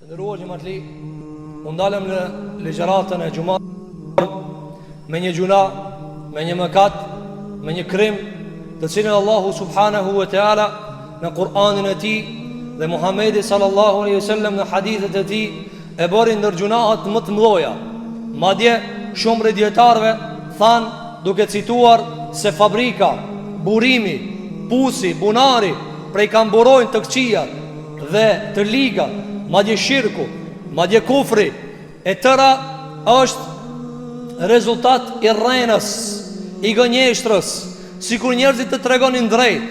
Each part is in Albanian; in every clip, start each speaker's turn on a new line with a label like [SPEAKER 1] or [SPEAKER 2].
[SPEAKER 1] Të nderuar xhematli, u ndalëm në ligjëratën e xhumasë me një gjynah, me një mëkat, me një krim, të cilin Allahu subhanahu wa taala në Kur'anin e tij dhe Muhamedi sallallahu alaihi wasallam në hadithet e tij e bëri ndër gjynahet më të mëdha. Madje shumë prej dijetarëve thanë duke cituar se fabrika, burimi, pusi, bunari prej kah burojnë të këqijat dhe të ligat, madje shirku, madje kufri, e tëra është rezultat i rrenës, i gënjeshtrës, sikur njerëzit të tregonin drejt,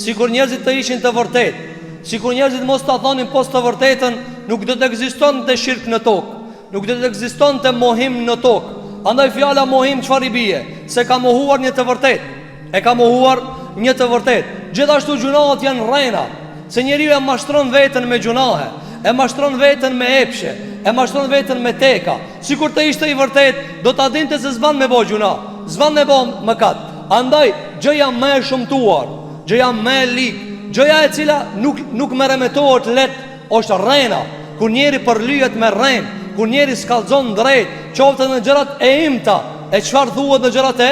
[SPEAKER 1] sikur njerëzit të ishin të vërtetë, sikur njerëzit mos ta thonin pos të vërtetën, nuk do të ekzistonte shirk në tokë, nuk do të ekzistonte mohim në tokë. Andaj fjala mohim çfarë i bie? Se ka mohuar një të vërtetë. E ka mohuar një të vërtetë. Gjithashtu gjynahet janë rrena, se njeriu e mashtron veten me gjynahe, e mashtron veten me epshe, e mashtron veten me teka. Sikur të ishte i vërtetë, do ta dinte se s'ban me bo gjynah, s'ban me bo mëkat. Andaj gjëja më e shëmtuar, gjëja më e ligë, gjëja e cila nuk nuk meremetohet lehtë është rrena. Kur njeri përlyhet me rrenë, kur njeri s'kallxon drejt, qoftë në gjërat e imta, e çfarë thuhet në gjërat e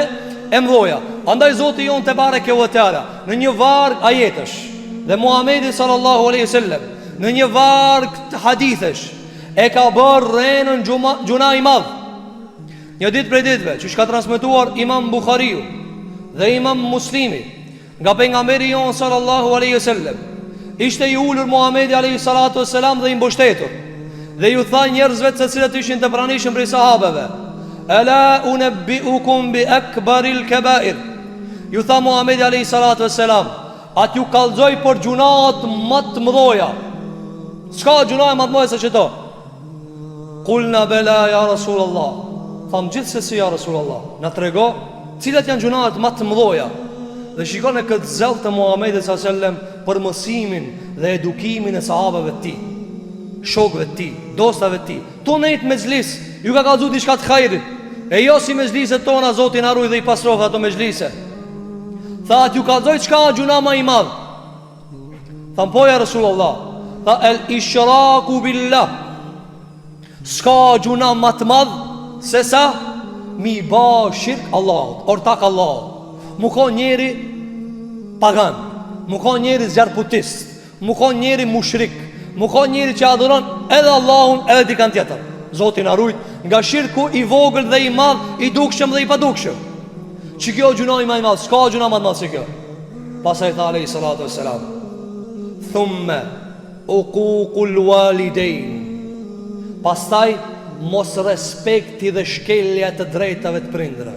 [SPEAKER 1] e mdhoja. Andaj Zoti jonë tebareke ve teala në një varg ajetesh dhe Muhamedi sallallahu alaihi wasallam në një varg hadithesh e ka bërë rrenën gjynah i madh. Një ditë prej ditëve, që ka transmetuar Imam Buhariu dhe Imam Muslimi, Nga pejgamberi jonë sallallahu alaihi wasallam, ishte i ulur Muhamedi alaihi salatu wasalam dhe i mbështetur. Dhe ju tha njerëzve të cilët ishin të pranishëm prej sahabeve, "Ela unabbiukum bi akbaril kabair." Ju tha Muhamedi alaihi salatu wasalam, "A t'ju kallxoj për gjynahet më të mëdha?" S'ka gjynahe më të mëdha se qëto. Kulna bela ja Rasul Allah Thamë gjithsesi ja Rasul Allah Na trego cilat janë gjynahet ma të mdhoja Dhe shikone këtë zell të Muhammedit s.a.s. Për mësimin dhe edukimin e sahabeve të tij Shokëve të tij, dostave të tij Tu nejt mexhlis, ju ka kallzu diçka të hajrit E jo si mexhliset tona Zoti na ruj dhe i pastroftë ato mexhlise Tha a t'ju kallzoj çka gjynah ma i madh Thamë po ja Resulallah Tha el ishraku billah S'ka gjynah ma të madh Se sa Mi ba shirk Allahut Ortak Allahut Mu kon njeri pagan Mu kon njeri zjarrputist Mu kon njeri mushrik Mu kon njeri që adhuron edhe Allahun edhe dikan tjetër Zoti na rujt Nga shirku i vogël dhe i madh I dukshëm dhe i padukshëm Që kjo gjynahi ma i madh S'ka gjynah ma të madh se kjo Pastaj tha alejhi salatu ve selam Thumme Ukukul walidejn Pastaj Mosrespekti dhe shkelja e të drejtave të prindërve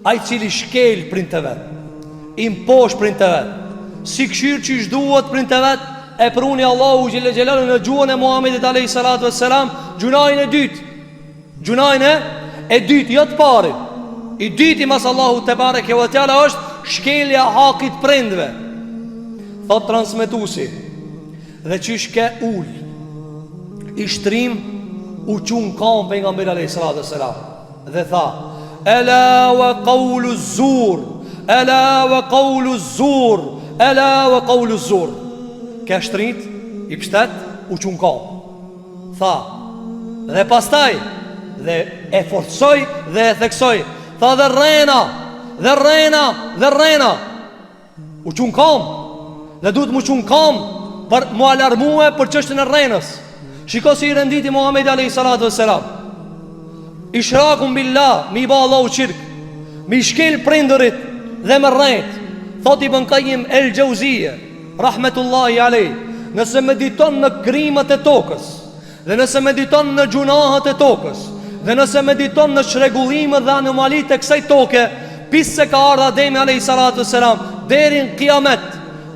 [SPEAKER 1] Ai i cili shkel prindët e vet I mposht prindët e vet S'i kshyr qysh duhet prindët e vet E pruni Allahu xhele xhelaluhu në gjuhën e Muhammedit alejhi salatu ve selam Gjynahin e dytë Gjynahin e e dytë, jo të parin. I dyti mas Allahu tebareke ve teala është shkelja e hakit prindve. Thot transmetuesi. Dhe qysh ke ul i shtrim u çu n'kamë pejgamberi alayhi salatu selam dhe tha Ela wa qawlu zur Ela wa qawlu zur Ela wa qawlu zur Ke shtrit i pshtet u çu n'kamë Tha Dhe pastaj Dhe e forcoi dhe e theksoi Tha dhe rrena Dhe rrena Dhe rrena U çu n'kam Dhe duhet m'u çu n'kam Për m'u alarmue për çështjen e rrenës Shiko si i renditi Muhammedi a.s. Ishrakun billah Me i ba Allahut shirk Me i shkel prindërit Dhe me rrejt Thot Ibn Kajim el Xheuzije Rahmetullahi alej, nëse mediton në krimet e tokës, dhe nëse mediton në gjunahet e tokës, dhe nëse mediton në çrregullimet dhe anomalitë e kësaj toke, pis se ka ardhë Ademi alayhi salatu selam deri në kiamet,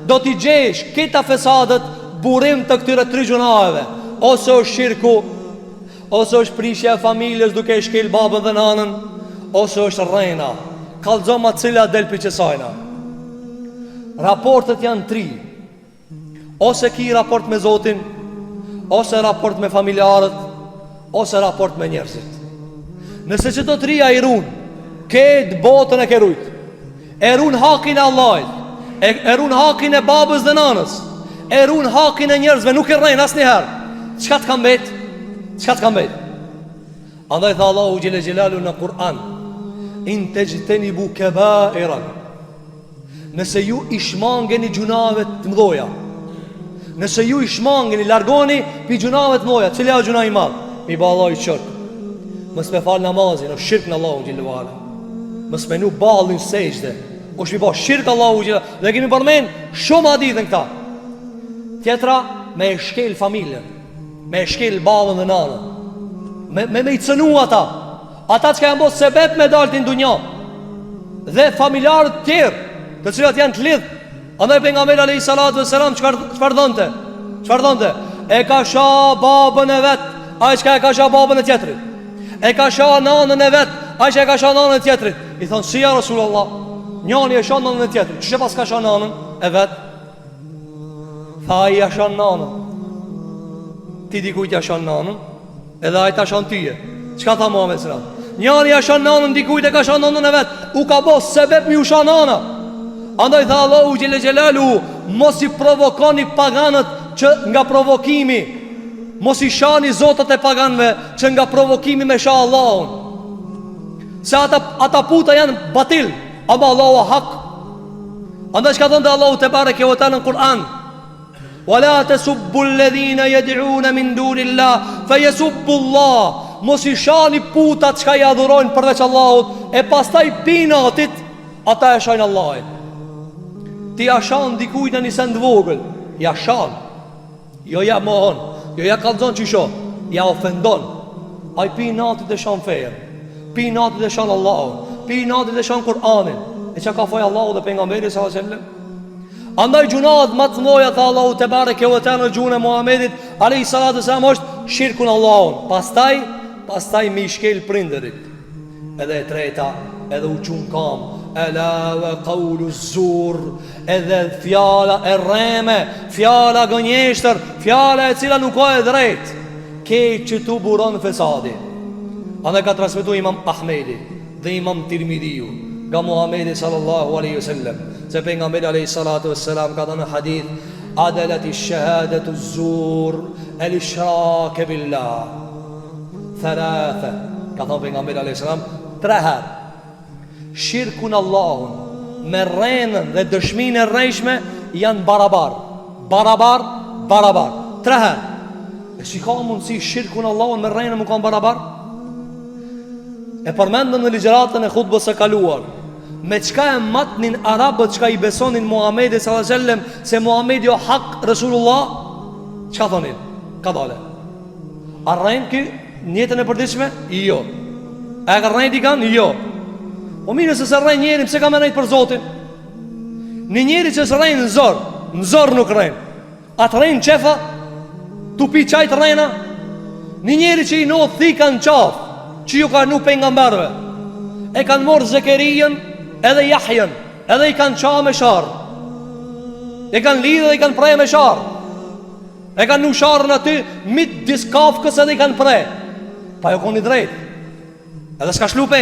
[SPEAKER 1] do t'i gjesh këta fesadet burim të këtyre tri gjunaheve, ose është shirku, Ose është prishja e familjes duke e shkel babën dhe nanën, ose është rrena. Kallxoma cila del prej qësajna. Raportet janë tri. Ose ki raport me Zotin, ose raport me familjarët, ose raport me njerëzit. Nëse qëto trija i run, krejt botën e ke rujt. E run hakin e Allahit, e, e run hakin e babës dhe nanës, e run hakin e njerëzve, nuk e rren asnjëherë. Çka të ka mbet? Çka të ka mbet? Andaj tha Allahu xhele xhelaluhu në Kur'an In texhtenibu kebaira Nëse ju i shmangeni gjynaheve të mdhoja Nëse ju i shmangeni, largoni pi gjynaheve të mdhoja Cili a gjynah i madh? Mi ba Allahut shok Mos me falë namazin, o shirk në Allahun xhele ve ala Mos me vnu ballin n'sexhde Osht mi ba shirk Allahut xhele Dhe kemi përmen shumë hadithe n'këta Tjetra, me e shkel familjen Me e shkel babën dhe nanën Me, me, me i cënu ata Ata çka janë bo sebep me dalë ti n'dunja Dhe familjarët tjerë Të cilat janë të lidhë Andaj pejgamberi alejhi salatu ve selam Çfarë, çfarë thonte? Çfarë thonte? E ka sha babën e vet Ai çka e ka sha babën e tjetrit E ka sha nanën e vet Ai çka e ka sha nanën e tjetrit I thonë si ja Rasulullah Njani e sha nanën e tjetrit Qysh e paska sha nanën e vet Tha ai ja shan nanën Ti dikujt ja shan nanën Edhe ai ta shan tyje Çka tha Muhammed selam Njani ja shan nanën dikujt e ka shan nanën e vet U ka bo sebep mi u sha nana Andaj tha Allahu xhele xhelaluhu Mos i provokoni paganët që nga provokimi Mos i shani zotat e paganëve që nga provokimi me sha Allahun Se ata, ata puta janë batil Ama Allahu a hak Andaj çka thonte Allahu tebareke ve teala në Kur'an Wa la tesubbu alladhina yad'una min dunillah fa yasubbu Allah Mos i shani putat çka i adhurojnë përveç Allahut e pastaj pi inatit ata e shajnë Allahin. Ti ja shan dikujt në një send vogël, ja shan. Jo ja mohon, jo ja kallzon qysh o, ja ofendon. Ai pi inatit e shan fejën, pi inatit e shan Allahun, pi inatit e shan Kur'anin. E çka ka faj Allahu dhe pejgamberi sallallahu alajhi wasallam? Andaj gjynahet ma të mdhoja tha Allahu tebareke ve teala në gjuhën e Muhamedit alayhi salatu wasalam është shirku n'Allahun. Pastaj, pastaj me i shkel prindërit. Edhe e treta, edhe u çu n'kam, ela ve kaulu zur, edhe fjala e rreme, fjala gënjeshtër, fjala e cila nuk o e drejt, krejt qëtu buron fesadi. Andaj ka transmetu imam Ahmedi dhe imam Tirmidhiu, nga Muhammedi sallallahu aleyhi sallem, se pejgamberi aleyhi salatu selam ka thënë në hadith, adeleti shahadetu zur, el ishrake billah. Thalatha, ka thënë pejgamberi alayhis salam, tre herë. Shirku në Allahun me rrenën dhe dëshminë e rrejshme janë barabar. Barabar, barabar. Tre herë. E si ka mundësi shirku në Allahun me rrenën me kanë barabar? E përmendëm në ligjëratën e hutbës së kaluar. Me çka e matnin arabët çka i besonin Muhammedit sallallahu alaihi wasallam se Muhammedi o hak Resulullah? Çka thonin? Kadale. A rren ky në jetën e përditshme? Jo. A e ka rrejt dikan? Jo. Po mirë se s'e rren njerin, pse ka me rrejt për Zotin? Një njeri që s'rren në zor, në zor nuk rren. A të rren n'qef a? Tu pi çaj të rren a? Një njeri që i vnohet thika në qafë, që ju ka vnu pejgamberëve. E kanë morë Zekerijën edhe Jahjën, edhe i kanë qa me sharrë. E kanë lidhë dhe i kanë pre me sharrë. E kanë vnu sharrën aty Midis kafkës edhe i kanë pre Pa jo kon i drejt Edhe s'ka shlu pe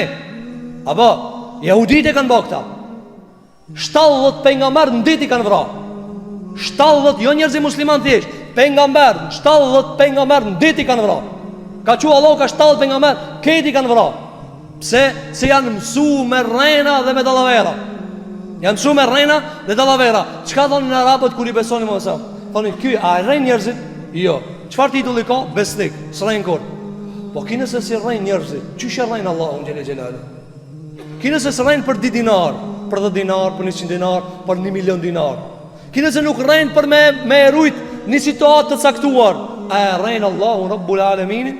[SPEAKER 1] Apo, jehudit e kanë bo këta 70 pejgamber në dit i kanë vra 70, jo njerëzi musliman thjesht Pejgamber, 70 pejgamber në dit i kanë vra Ka çu Allahu ka 70 pejgamber Krejt i kanë vra Pse? Se janë mësu me rrena dhe me dallavera. Janë mësu me rrena dhe dallavera. Çka thonin arabët kur i besonin më sa? Thonin ky a e rren njerëzit? Jo. Çfarë titulli ka? Besnik. S'rren kurr. Po ky nëse s'i rren njerëzit, qysh e rren Allahun xhele xhelaluhu? Ky nëse s'rren për 2 dinar, për 10 dinar, për 100 dinar, për 1 milion dinar. Ky nëse nuk rren për me, me e rujt një situatë të caktuar, a e rren Allahun Rabbul Aleminin?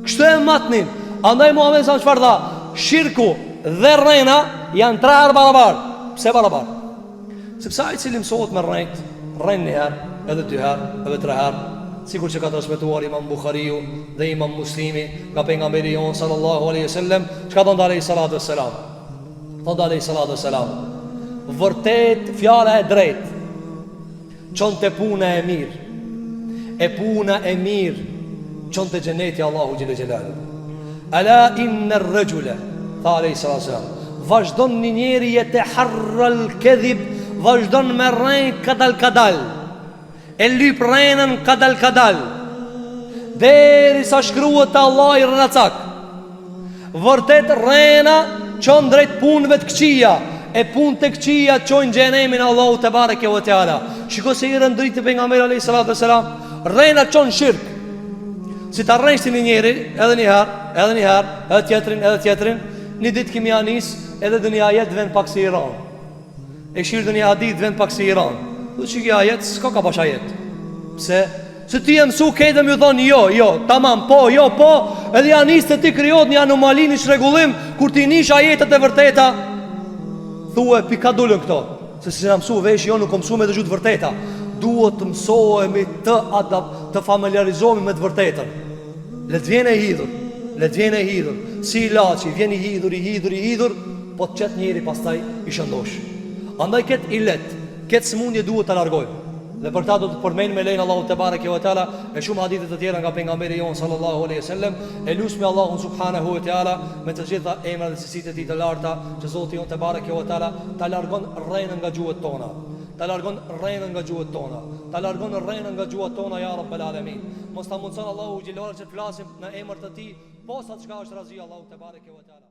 [SPEAKER 1] Kështu e matnin. Andaj Muhamedi sa çfarë tha? Shirku dhe rrena janë tre herë barabar. Pse barabar? Sepse ai i cili mësohet me rrejt, rren një herë, edhe dy herë, edhe tre herë, sikur që ka transmetuar Imam Buhariu dhe Imam Muslimi nga pejgamberi jon sallallahu alaihi wasallam, çka thonte alaihi salatu wassalam? Thotë alejhi salatu selam Vërtet fjala e drejt Çon te puna e mirë E puna e mirë Çon te xheneti i Allahut xhele xhelaluhu Ela inne rrexhule Tha alejhi salatu selam Vazhdon një njeri jeteharrel kedhib Vazhdon me rrejt kadal kadal E lyp rrenën kadal kadal. Derisa shkruhet te Allahi rrenacak. Vërtet rrena çon drejt punëve të këqija, e punët e këqija çojnë n'xhehenemin e Allahut tebareke ve teala. Shiko si i rëndriti pejgamberi alayhi salatu selam, rrena çon n'shirk. Si ta rrejsh ti një njeri, edhe një herë, edhe një herë, edhe tjetrin, edhe tjetrin, një ditë ki me ja nis, edhe ndonjë ajet vjen pak si i rëndë. E kshyr ndonjë hadith vjen pak si i rëndë. Thu qiky ajet, s'ka ka bash ajet. Pse? Se ti je mësu krejtve me ju thonë jo, jo, tamam, po, jo, po, edhe ja nis te ti krijohet një anomali, një çrregullim, kur ti nish ajetet e vërteta, thue, pi ka dulën këto, se si na mësu veshi, jo, nuk o mësu me dëgju të vërteta, duhet të mësohemi të adap, të familiarizohemi me të vërtetën. Le të vjen e hidhur, le të vjen e hidhur, si ilaçi, vjen i hidhur, i hidhur, i hidhur, po të qet njeri pastaj i shëndosh. Andaj këtë ilet, këtë sëmundje duhet ta largojmë. Dhe për ta do të përmendim me lejen e Allahut tebareke ve teala e shumë hadithe të tjera nga pejgamberi jonë sallallahu alaihi wasallam, e lusmi Allahun subhanahu wa taala me të gjitha emrat dhe cilësitë e tij të larta, që Zoti jonë tebareke ve teala ta largon rrenën nga gjuhët tona. Ta largon rrenën nga gjuhët tona. Ta largon rrenën nga gjuhët tona ja rabbel alamin. Mos ta mundson Allahu xhelalu që të flasim në emër të tij, pos atë çka është razi Allahu tebareke ve teala.